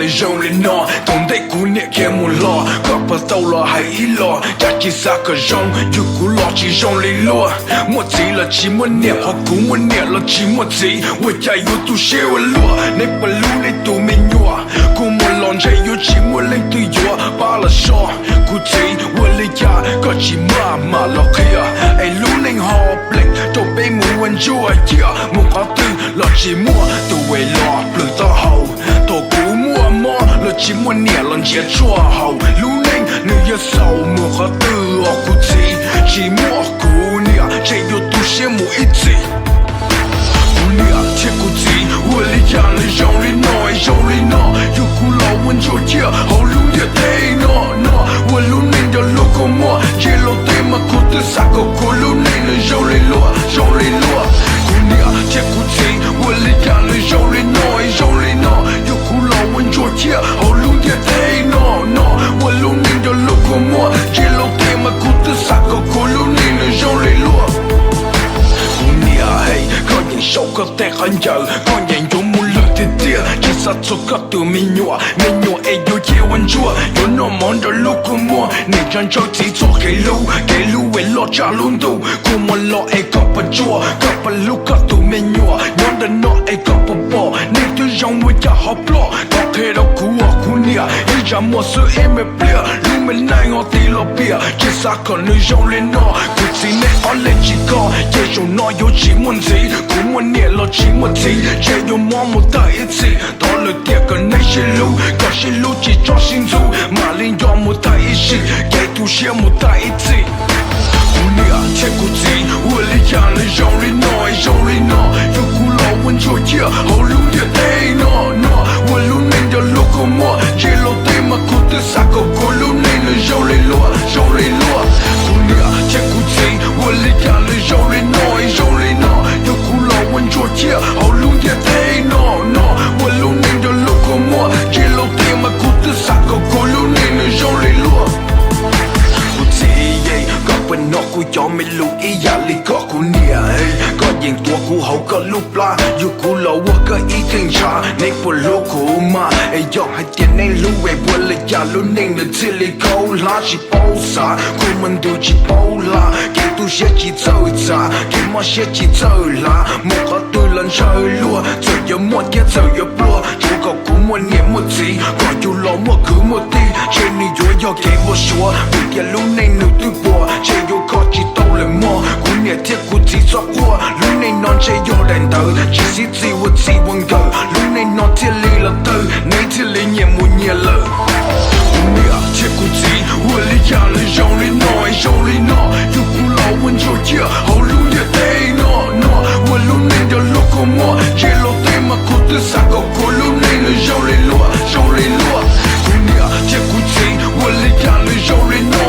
Zoo li no, thaum ntej kuv niam khiav mus hlo, koj puas tau los hais ib los, cas tsis xav kom zoo, yug kuv los tsis zoo li luag. Muaj txiv los tsis muaj niam, ho kuv muaj niam los tsis muaj txiv, ua cas yuav tu siab ua luaj. Neb puas hlub neb tus me nyuam, kuv muaj los ntshe yuav tsis muaj leej twg yuav pab los so. Kuv txiv, ua li cas koj tsis maj mam los qhia, es lub neej ho plees rau peb mus ua ntsuag ciaj, mus qhov twg los tsis muaj tus uas los plhws taub hau. Thaum kuv muaj mob los tsis muaj niam los nrhiav tshuaj haus, lub neej nws yuav xaus mus qhov twg os kuv txiv, tsis muaj kuv niam ntshe yuav tu siab mus ib txhis. Kuv niam thiab kuv txiv, ua li cas nws zoo li no es zoo li no, yug kuv los ua ntsuag ciaj hauv lub ntiaj teb no no, ua lub neej nrog lub kua muag, ntsia los tej mas kuv twb xav kom kuv lub neej nws zoo li luag zoo li luag. Kuv niam thiab kuv txiv, ua li cas nws zoo li no es zoo li no, yug kuv los ua ntsuag ciaj hauv lub ntiaj teb no no, ua lub neej nrog lub kua muag, ntsia los tej mas kuv twb xav kom kuv lub neej nws zoo li luag. Kuv niam he, koj yeem saum koj tej qhov ncaws, koj yeem yuav mus lwm tiag tiag, tsis xav txog koj tus me nyuam, me nyuam es yuav ciaj ua ntsuag, yuav noj mov nrog lub kua muag, niam ntshaw ntshaw txiv txoj kev hlub, kev hlub es loj tshaj lub ntuj, kua muag los es koj puas tsuaj, koj puas hlub koj tus me nyuam, nyob ntawm no es koj puas pom, neeg twb zoo ua cas ho ploj, koj qhia rau kuv os kuv niam, ib tsam muaj xwb ib me pliag, lub me neej ho tig los piam, tsis xav kom nws zoo li no, kuv txiv nej ob leeg tsis kho, ces zaum no yuav tsis muaj ntxiv, kuv muaj niam los tsis muaj txiv, ntshe yuav mob mus tag ib txhis, thov lwm tiam kom neb sib hlub, kom sib hlub tsis tso sib ntxub, mam li nco mus tag ib sim, kev tu siab mus tag ib txhis. Kuv niam thiab kuv txiv, ua li cas nws zoo li no es zoo li no, yug kuv los ua ntsuag ciaj hauv lub ntiaj teb no no, ua lub neej nrog lub kua muag, ntsia los tej mas kuv twb xav kom kuv lub neej nws zoo li luag zoo li luag. Kuv niam thiab kuv txiv, ua li cas nws zoo li no es zoo li no, yug kuv los ua ntsuag ciaj hauv lub ntiaj teb no no, ua lub neej nrog lub kua muag, ntsia los tej mas kuv twb xav kom kuv lub neej nws zoo li luag. Kuv txiv, koj puas hnov kuv cov me lus ib yam li koj kuv niam, koj yeem tuav kuv hauv koj lub plab, yug kuv los ua koj ib theej ntshav, neb puas hlub kuv mas, es yog hais tias neb hlub es ua li cas lub neej nws thiaj li khaub hlab tsis paub xav, kua muag ntuj tsis paub hla, kev tu siab tsis txawj txav, kev mob siab tsis txawj hlav, mus qhov twg los ntshaw luag, txawm yuav muaj thiab txawm yuav pluag, tsuav kom kuv muaj niam muaj txiv, kom yug los muaj kwv muaj tij, ntshe nws yuav yog kev ua suav, vim tias lub neej nws twb puas, ntshe yuav kho tsis tau lawm mog, kuv niam thiab kuv txiv txoj quaj, lub neej no ntshe yog daim ntawv, tsis sib txig ua txij ua nkawm, lub neej no thiaj li los tawg, neb thiaj li nyias mus nyias lawm. Kuv niam thiab kuv txiv, ua li cas nws zoo li no es zoo li no, yug kuv los ua ntsuag ciaj hauv lub ntiaj teb no no, ua lub neej nrog lub kua muag, ntsia los tej mas kuv twb xav kom kuv lub neej nws zoo li luag